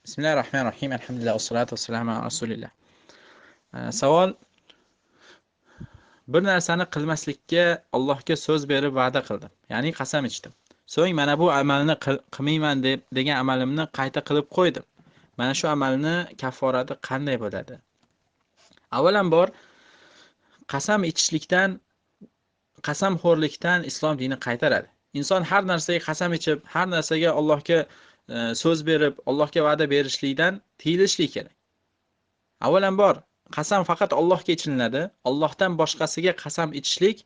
Bismillahirrohmanirrohim. Alhamdulillah vassalatu vassalamu ala rasulillah. Savol: bir narsani qilmaslikka Allohga so'z berib va'da qildim, ya'ni qasam ichdim. So'ng mana bu amalni qilmayman deb degan amalimni qayta qilib qo'ydim. Mana shu amalni kafforati qanday bo'ladi? Avvalambor, qasam ichishlikdan, qasamxo'rlikdan islom dini qaytaradi. Inson har narsaga qasam ichib, har narsaga Allohga so'z berib, Allohga va'da berishlikdan tiyilishlik kerak. Avvalambor, qasam faqat Allohga ichilinadi. Allohdan boshqasiga qasam ichishlik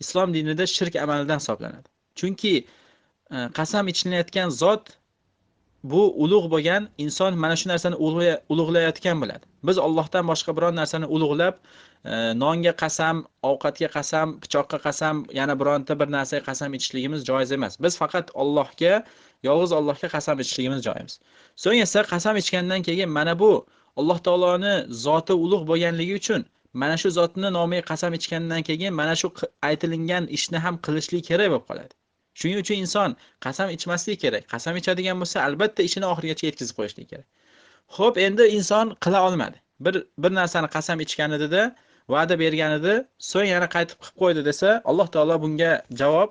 islom dinida shirk amalidan hisoblanadi. Chunki qasam ichilayotgan zot bu ulug' bo'lgan inson mana shu narsani ulug'layotgan bo'ladi. Biz Allohdan boshqa biron narsani ulug'lab, nonga qasam, ovqatga qasam, pichoqqa qasam, yana bironta bir narsaga qasam ichishligimiz joiz emas. Biz faqat Allohga, yolg'iz Allohga qasam ichishligimiz joiz. So'ng esa qasam ichgandan keyin mana bu Alloh taoloni zoti ulug' bo'lganligi uchun mana shu zotni nomiga qasam ichgandan keyin mana shu aytilingan ishni ham qilishlik kerak bo'lib qoladi. Shuning uchun inson qasam ichmaslik kerak. Qasam ichadigan bo'lsa, albatta ishini oxirigacha yetkazib qo'yishlik kerak. Xo'p, endi inson qila olmadi. Bir narsani qasam ichganidida, va'da berganida, so'ng yana qaytib qilib qo'ydi desa, Alloh taolo bunga javob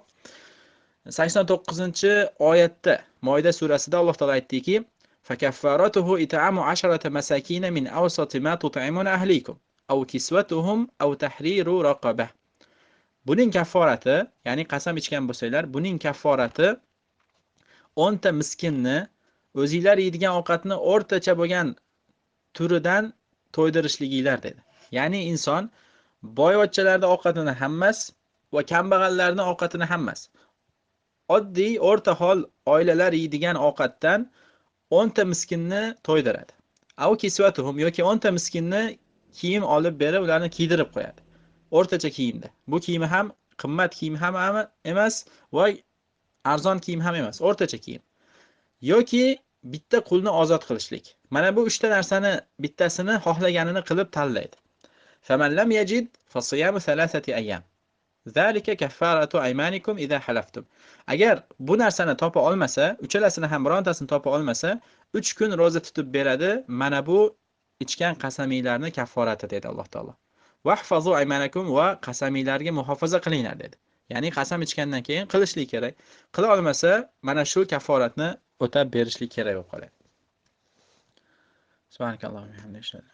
89-oyatda, Moida surasida Alloh taolo aytdiki: "Fakaffaratuhu it'amu 10 masakin min awsati ma tut'imuna ahlikum aw kiswatuhum aw tahriru raqabah." Buning kafforati, ya'ni qasam ichgan bo'lsanglar, buning kafforati 10 ta miskinni o'zinglar yeydigan ovqatni o'rtacha bo'lgan turidan to'ydirishliginglar dedi. Ya'ni inson boyvachchalarning ovqatini ham emas va kambag'allarning ovqatini ham emas. Oddiy o'rta hol oilalar yeydigan ovqatdan 10 ta miskinni to'ydiradi. Aw kiswatuhum yoki 10 ta miskinni kiyim olib berib, ularni kiydirib qo'yadi. O'rtacha kiyimda. Bu kiyimi ham qimmat kiyim ham emas va arzon kiyim ham emas, o'rtacha kiyim. Yoki bitta qulni ozod qilishlik. Mana bu uchta narsani bittasini xohlaganini qilib tanlaydi. Faman lam yajid fasiyamu thalathati ayyam. Zalika kaffaratu aymanikum idha halaftum. Agar bu narsani topa olmasa, uchalasini ham birontasini topa olmasa, 3 kun roza tutib beradi. Mana bu ichgan qasamiylarning kafforati dedi Alloh taolo. Wahfazu aymanakum va qasamiylarga muhofaza qilinglar dedi. Ya'ni qasam ichgandan keyin qilishlik kerak. Qila olmasa, mana shu kafforatni o'tab berishlik kerak bo'lib qoladi. Subhanakallohumma bihamdika.